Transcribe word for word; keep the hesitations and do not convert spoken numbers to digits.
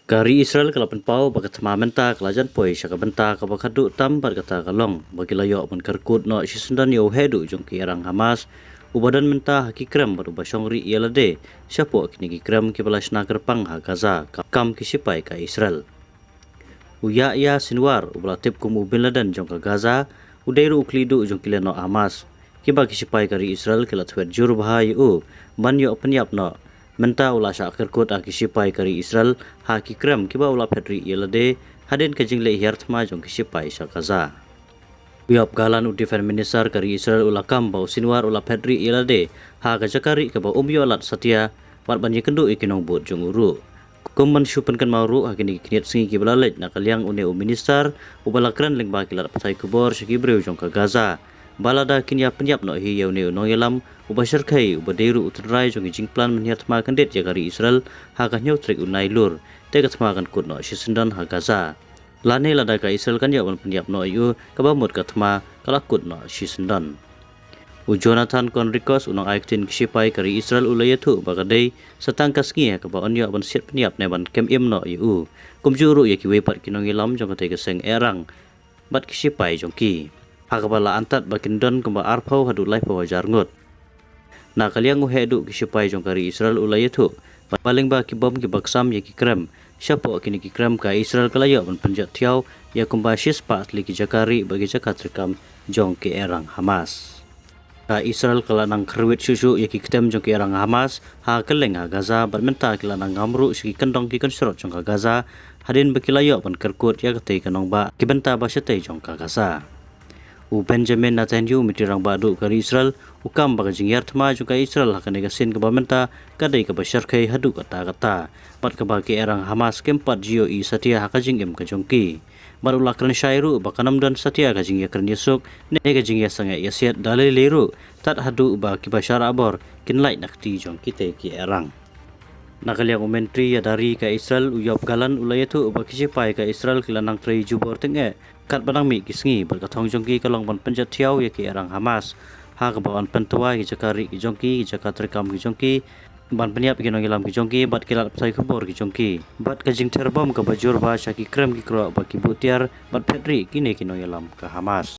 Ka ri Israel ka la pynpaw ba ka thma mynta ka la jan poi sha ka bynta kaba khadduh tam bad kata ka long ba ki la ïoh ban kyrkut noh shisyndon ïa u heh duh jong ki erang Hamas uba don mynta ha ki krem bad uba shong rieh ïa lade shapoh kine ki krem kiba la shna kyrpang ha Gaza kam ki shipai ka Israel. U Yahya Sinwar uba la tip kum u Bin Laden jong ka Gaza u dei ruh u khlieh duh jong ki lehnoh Hamas kiba ki shipai ka ri Israel ki la thwet jur bha ïa u ban ïoh pynïap noh. Mynta u la shah kyrkut ha ki shipai ka ri Israel ha ki krem kiba u la phet rieh ïa lade hadien ka jingleh hiar thma jong ki shipai sha Gaza. U Yoav Gallant, u Defense Minister ka ri Israel, u la kam ba u Sinwar u la phet rieh ïa lade ha ka jaka rieh kaba um ïoh lad satia bad ban ïakynduh ïa ki nongbud jong u ruh. Kum ban shu pynkynmaw ruh, ha kine ki khyndiat sngi kiba la leit, na ka liang une u minister uba la kren lyngba ki lad pathai khubor sha ki briew jong ka Gaza ba lada kin ïa pynïap noh hi ïa une u nongïalam uba shyrkhei uba dei ruh u tynrai jong ki jingplan mynhiar thma kyndit ïa ka ri Israel ha ka hynñiew tarik u Nailur, te ka thma kan kut noh shisyndon ha Gaza. Lane lada ka Israel kan ïoh ban pynïap noh ïa u, kaba mut ka thma ka la kut noh shisyndon. U Jonathan Conricos, u nongai ktien ki shipai ka ri Israel, u la ïathuh ba ka dei sa tang ka sngi ha kaba un ïoh ban siat pynïap ne ban kem im noh ïa u, kumjuh ruh ïa kiwei pat ki nongïalam jong katei ka seng eh rang bad ki shipai jong ki, ha kaba la antad ba kin don kumba arphew haduh laiphew hajar ngut. Na ka liang u heh duh ki shipai jong ka ri Israel u la ïathuh ba lyngba ki bom kiba ksam ïa ki krem shapoh kine ki krem, ka Israel ka la ïoh ban pynjot thiaw ïa kumba shispah tylli ki jaka rieh bad ki jaka treikam jong ki erang Hamas. Ka Israel ka la nang kyrwit shuh shuh ïa ki ktem jong ki erang Hamas ha kylleng ha Gaza bad mynta ki la nang ngam ruh sha ki kyndong ki kynshrot jong ka Gaza hadien ba ki la ïoh ban kyrkut ïa katei ka nongbah ki bynta ba shatei jong ka Gaza. U Benjamin Netanyahu, u myntri rangbah duh ka ri Israel, u kam ba ka jinghiar thma jong ka Israel ha kane ka sien kaba mynta ka dei kaba shyrkhei haduh katta katta bad kaba ki erang Hamas kim pat ju ïohi satia ha ka jingim ka jong ki. Bad u la kren shai ruh ba kan ym don satia ka jingïakren ïasuk ne ka jingïasangeh ïasiat da lei lei ruh tad haduh ba kiba shah rabor kin lait na kti jong kitei ki erang. Na ka liang u myntri ïada ri ka Israel, u Yoav Gallant, u la ïathuh ba ki shipai ka Israel ki la nang trei jubor tyngeh katba nang mih ki sngi bad ka thong jong ki ka long ban pynjot thiaw ïa ki erang Hamas ha kaba yn pyntwa ïa ki jaka rieh ki jong ki, ki jaka treikam ki jong ki, ban pynïap ïa ki nongïalam ki jong ki bad ki lad pathai khubor ki jong ki. Bad ka jingther bom kaba jur bha sha ki krem ki kroh ba ki buh tiar bad phet rieh kine ki nongïalam ka Hamas.